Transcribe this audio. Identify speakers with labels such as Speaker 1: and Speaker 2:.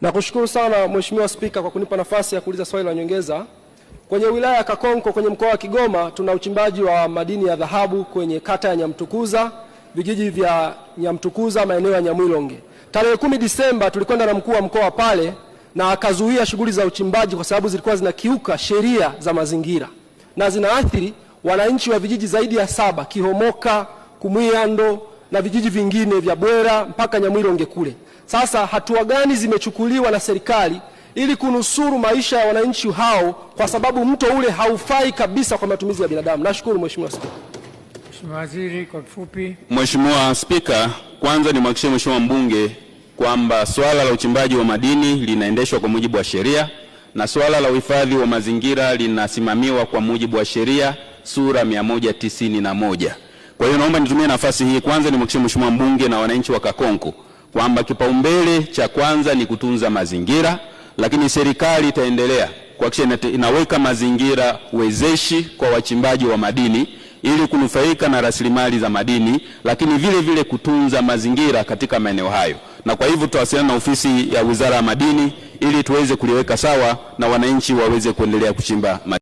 Speaker 1: Nakushukuru sana Mheshimiwa Spika kwa kunipa nafasi ya kuuliza swali la nyongeza. Kwenye wilaya ya Kakonko kwenye mkoa wa Kigoma tuna uchimbaji wa madini ya dhahabu kwenye kata ya Nyamtukuza, vijiji vya Nyamtukuza, maeneo ya Nyamwilonge. Tarehe 10 Disemba tulikwenda na mkuu wa mkoa pale na akazuia shughuli za uchimbaji kwa sababu zilikuwa zinakiuka sheria za mazingira na zinaathiri wananchi wa vijiji zaidi ya 7, Kihomoka, Kumwiando na vijiji vingine vya Bwera mpaka Nyamwilonge kule. Sasa hatua gani zimechukuliwa na serikali ili kunusuru maisha ya wananchi hao, kwa sababu mto ule haufai kabisa kwa matumizi ya binadamu? Nashukuru Mheshimiwa Spika.
Speaker 2: Mheshimiwa Waziri, kwa kifupi.
Speaker 3: Mheshimiwa Spika, kwanza nimhakikishie Mheshimiwa mbunge kwamba swala la uchimbaji wa madini linaendeshwa kwa mujibu wa sheria na swala la uhifadhi wa mazingira linasimamiwa kwa mujibu wa sheria sura 191. Kwa hiyo naomba nitumie nafasi hii kwanza nimhakikishie Mheshimiwa mbunge na wananchi wa Kakonko kwamba kipaumbele cha kwanza ni kutunza mazingira, lakini serikali itaendelea kuhakikisha inaweka mazingira wezeshi kwa wachimbaji wa madini ili kunufaika na rasilimali za madini, lakini vile vile kutunza mazingira katika maeneo hayo. Na kwa hivyo tutawasiliana na ofisi ya Wizara ya Madini ili tuweze kuliweka sawa na wananchi waweze kuendelea kuchimba madini.